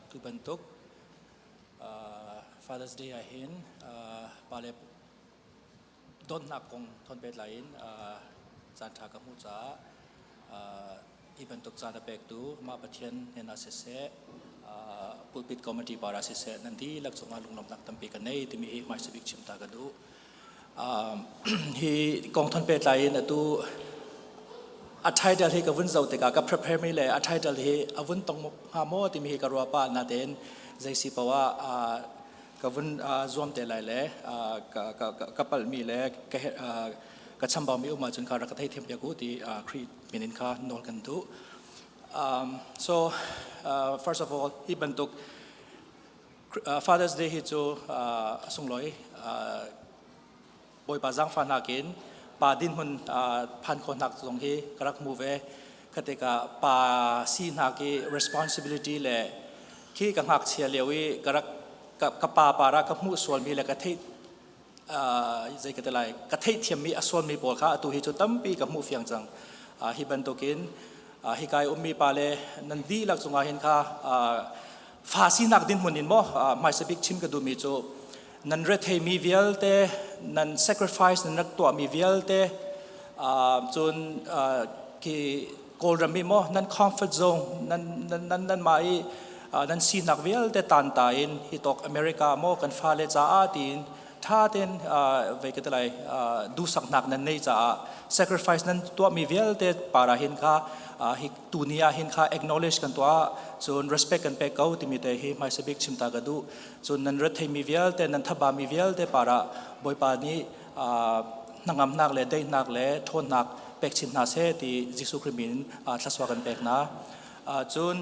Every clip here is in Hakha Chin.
Tu bantuk Father's Day ah hin pale dawtnak kong thawn pehtlai in caan ṭha ka hmuh caah hi bantuk caan a pektu mah Pathian hnen ah siseh, pulpit committee par ah siseh, nan dihlak cungah lunglawmhnak tampi ka nei timi hi hmaisa bik chim ta ka duh. Hi kong thawn pehtlai in atu a title hi ka vun zoh tikah ka prepare mi le a title hi a vun tong hnga maw timi hi ka ruah pah natein zei si poah ah ka vun zuam te lai le ka palhmi le ka chambaumi um ahcun kha rak ka theithiam piak u ti Khrih min in kha nawl kan duh. So first of all, hi bantuk Father's Day hi cu a sunglawi Bawipa zaangfahnak in pa dinhmun phan khawhnak zong hi ka rak hmu ve. Kha tikah pa sinak i responsibility le khi ka ngakchia lio i ka rak ka pa para ka hmuh sualmi le ka theih zei ka ti lai ka theihthiammi a sualmi pawl kha atu hi cu tampi ka hmuh fiang cang. Hi bantukin hika i ummi pa le nan dihlak cungah hin kha fa sinak dinhmun in maw hmaisa bik chim ka duhmi cu nan retheimi vialte nan sacrifice nan rak tuahmi vialte cun khi Kawlram i maw nan comfort zone nan nan nan mah i nan sinak vialte tanta in hi tok America maw kan fale caah tiin tha tein vei ka ti lai duhsaknak nan nei caah sacrifice nan tuahmi vialte para hin kha hi tuni ah hin kha acknowledge kan tuah cun respect kan pek ko timi te hi hmaisa bik chimta ka duh. Cun nan retheimi vialte nan thabami vialte para Bawipa nih hnangamnak le daihnak le ṭhawnnak pek chin hna seh ti Jesuh Khrih min thlasua kan pek hna. Cun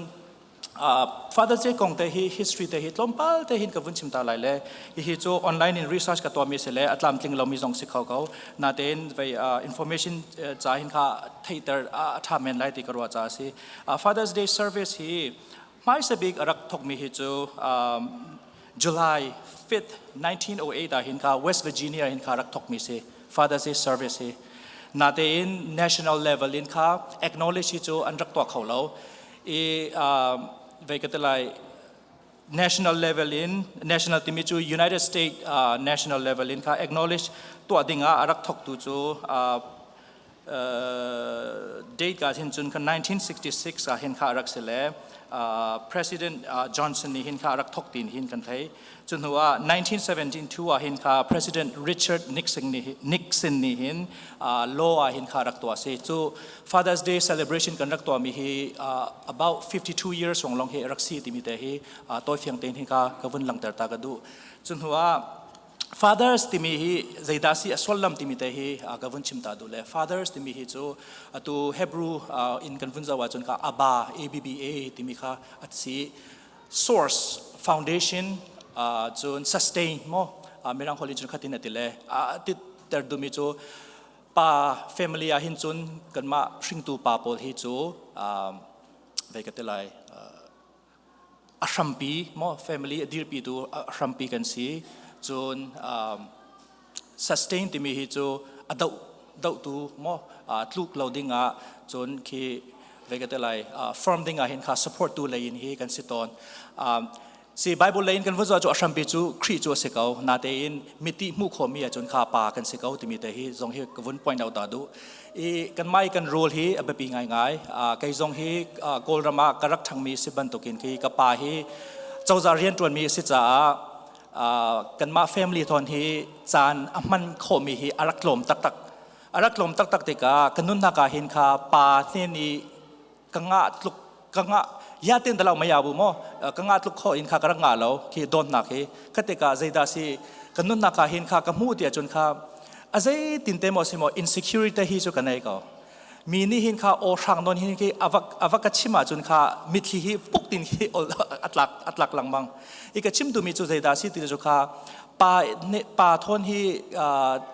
Father Day kong te hi history te hi tlawmpal te hin ka vun chim ta lai le hihi cu online in research ka tuahmi si le a tlamtling lomi zong si kho ko natein vei information ca hin kha theihter a ṭha men lai ti ka ruah caah a si. Father's Day service hi hmaisa bik a rak thawkmi hi cu July 5th 1908 ah hin kha West Virginia hin kha rak thawkmi si Father's Day service hi. Natein national level in kha acknowledge hi cu an rak tuah kho lo i vei ka ti lai national level in national timi cu United States national level in kha acknowledge tuah ding ah a rak thawktu cu date ka hin cun kha 1966 ah hin kha rak si le President Johnson nih hin kha rak thawk tin hin kan thei. Cu hnu ah 1972 ah hin kha President Richard Nixon nih Nixon nih hin law ah hin kha rak tuah si. Cu Father's Day celebration kan rak tuahmi hi about 52 years long long hi rak si timi te hi tawifiang tein hin kha ka vun langhter ta ka duh. Cu hnu ah Fathers timi hi zeidah si a sullam timi te hi ka vun chim ta duh le fathers timi hi cu atu Hebrew in kan vun zoh ahcun kha Abba ABBA timi kha a si. Source foundation cun sustain mo mirang holh in cun khatin a ti le a ti ter duhmi cu pa family ah hin cun kanmah hringtu pa pawl hi cu vei ka ti lai a hrampi maw family a dirpi tu a hrampi kan si. Cun sustain timi hi cu a doh dohtu maw tluk lo ding ah cun khi vei ka te lai firm ding ah hin kha support tu lei in hi kan si tawn. Si Bible lei in kan vun zoh cu a hrampi cu Khrih cu a si ko natein miti hmuh khawhmi ahcun kha pa kan si ko timi te hi zong hi ka vun point out ta duh i kan mai kan role hi a biapi ngaingai. Kei zong hi Kawlram ah ka rak ṭhangmi si bantukin khi ka pa hi cozah rianṭuanmi a si caah kanmah family thawn hi caan a hman khawhmi hi a rak tlawm taktak. A rak tlawm taktak tikah ka nunnak ah hin kha pa hnen i ka ngah tluk ka ngah ya ten dalau maya bu mo ka ngah tluk kho in kha ka rak ngah lo khi donnak hi. Kha tikah zeidah si ka nunnak ah hin kha ka hmuh ti ahcun kha a zeitin te maw si maw insecurity hi cu ka nei ko. Mi nih hin kha aw hrang non hin khi avak avak ka chim ahcun kha mitthli hi puk tin khi atlak atlak lengmang i ka chim duhmi cu zeidah si ti cu kha pa pa thawn hi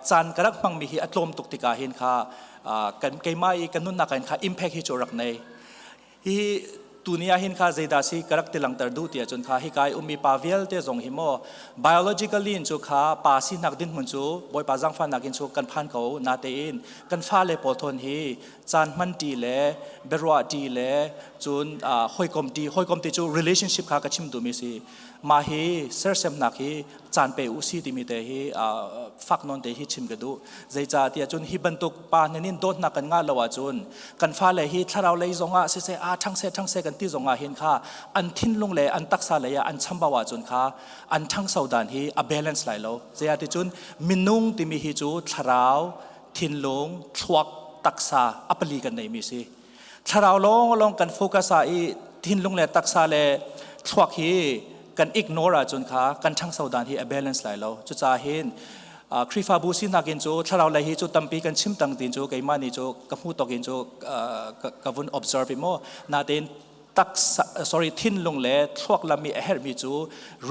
caan ka rak hmangmi hi a tlawm tuk tikah hin kha kan keimah i kan nunnak in kha impact hi cu rak nei. Hi. Tuni ah hin kha zeidah si ka rak ti langter duh ti ahcun kha hika i ummi pa vialte zong hi maw biologically in cu kha pa sinak dinhmun cu Bawipa zaangfahnak in cu kan phan ko natein kan fale pawl thawn hi caan hman ṭi le biaruah ṭi le cun hawikom ṭi hawikom ti cu relationship kha ka chim duhmi si. Mah hi sersemnak hi caan pe u si timi te hi fak nawn te hi chim ka duh. Zeicah tiah cun hi bantuk pa hnen in dawtnak kan ngah lo ahcun kan fale hi thlarau lei zongah siseh a ṭhang seh ṭhang seh kan ti zongah hin kha an thinlung le an taksa lei ah an chambau ahcun kha an ṭhangso dan hi a balance lai lo. Zeiah ti cun minung timi hi cu thlarau, thinlung, thluak, taksa a pali kan neimi si. Thlarau lawng lawng kan focus ah i thinlung le taksa le thluak hi kan ignore ahcun kha kan ṭhangso dan hi a balance lai lo. Cucaah hin Khrihfabu sinak in cu thlarau lei hi cu tampi kan chim tang tin cu keimah nih cu ka hmu tawk in cu ka vun observe i maw natein taksa sorry thinlung le thluak lam i a herhmi cu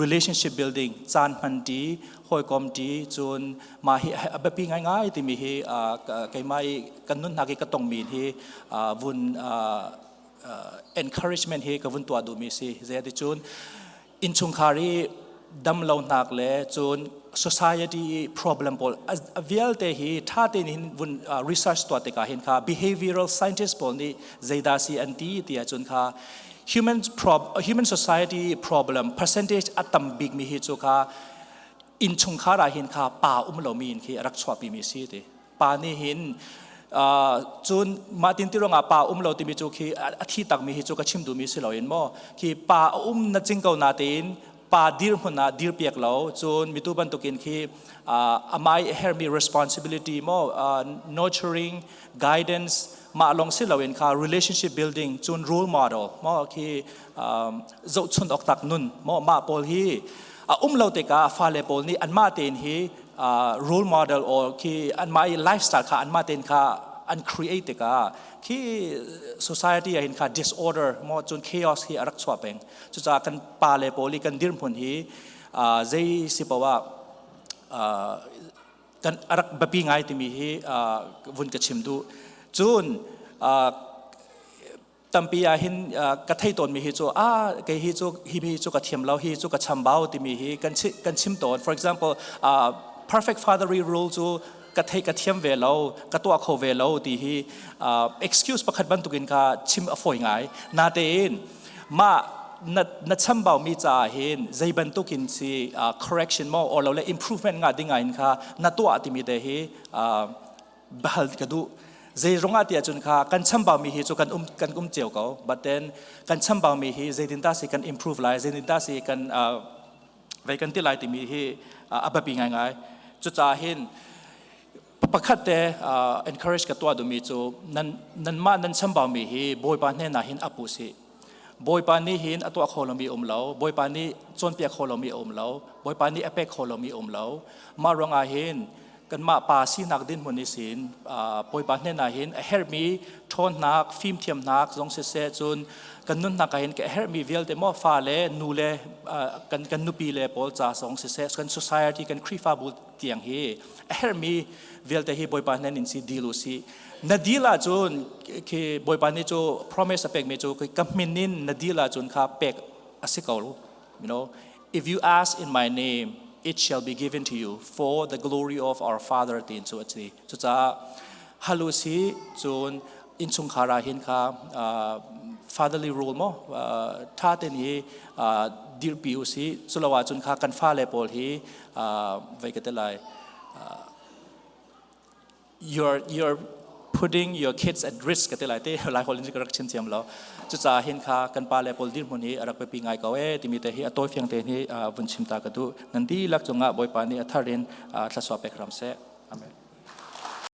relationship building caan hman ṭi hawikom ṭi cun mah hi a biapi ngaingai timi hi keimah i kan nunnak i ka tongmi hi vun encouragement hi ka vun tuah duhmi si. Zeiticun innchungkhar i damlonak le cun society i problem pawl a vialte hi ṭha tein hin vun research tuah tikah hin kha behavioral scientist pawl nih zeidah si an ti ti ahcun kha human society problem percentage a tam bikmi hi cu kha innchungkhar ah hin kha pa um lomi in khi a rak chuahpi mi si ti. Pa nih hin cun mah tin ti ruangah pa um lo timi cu khi a thi takmi hi cu ka chim duhmi si loin maw khi pa a um na cing ko na tein pa dirhmun ah dirpiak lo cun mitu bantukin khi amai hermi responsibility maw nurturing guidance mah long si loin kha relationship building cun role model maw khi zohchun awk tak nun maw mah pawl hi a um lo tikah fale pawl nih anmah tein hi role model or khi anmah i lifestyle kha anmah tein kha an create tikah khi society ah hin kha disorder maw cun chaos hi a rak chuah peng. Cucaah kan pa le pawl i kan dirhmun hi zei si poah kan a rak biapi ngai timi hi vun ka chim duh. Cun tampi ah hin ka thei tawnmi hi cu a kei hi cu hi mi cu ka thiam lo, hi cu ka chambau timi hi kan chim tawn. For example, perfect fatherly rule cu ka thei ka thiam ve lo, ka tuah kho ve lo ti hi excuse pakhat bantukin kha chim a fawi ngai. Natein mah na chambau mi caah hin zei bantukin si correction mo or lo le improvement nga ding in kha na tuah timi te hi bahal ka duh. Zei rungah ti ahcun kha kan chambau mi hi cu kan um cio ko, but then kan chambau mi hi zeitin ta si kan improve lai, zeitin ta si kan vei kan ti lai timi hi a biapi ngaingai. Cucaah hin pakhat te encourage ka tuah duhmi cu nan nanmah nan chambau mi hi Bawipa hnen ah hin apu si. Bawipa nih hin a tuah kho lomi um lo, Bawipa nih cawnpiak kho lomi um lo, Bawipa nih a pek kho lomi um lo. Mah ruangah hin kanmah pa sinak dinhmun i sin Bawipa hnen ah hin a herhmi ṭhawnnak, fimthiamnak zong siseh, cun kan nunnak ah hin ka herhmi vialte maw fa le nu le kan nupi le pawl ca zong siseh, kan society, kan Khrihfabu tiang hi a herhmi vialte hi Bawipa hnen in si deal u si. Na deal ahcun khi Bawipa nih cu promise a pekmi cu ka min in na deal ahcun kha pek a si ko. If you ask in my name, it shall be given to you for the glory of our Father tiin cu a ti. Cucaah halu si cun innchungkhar ah hin kha fatherly role mo tha ten hi dirpi u si. Culo ahcun kha kan fale pawl hi vei ka te lai, you're putting your kids at risk ka ti lai te. Lai hol in ka rak chim thiam lo. Cucaah hin kha kan pa le pawl dirhmun hi a rak biapi ngai ko e timi te hi a tawi fiang te hi vun chim ta ka duh. Nan dihlak cungah Bawipa nih a thar in thlasua pek ram seh. Amen.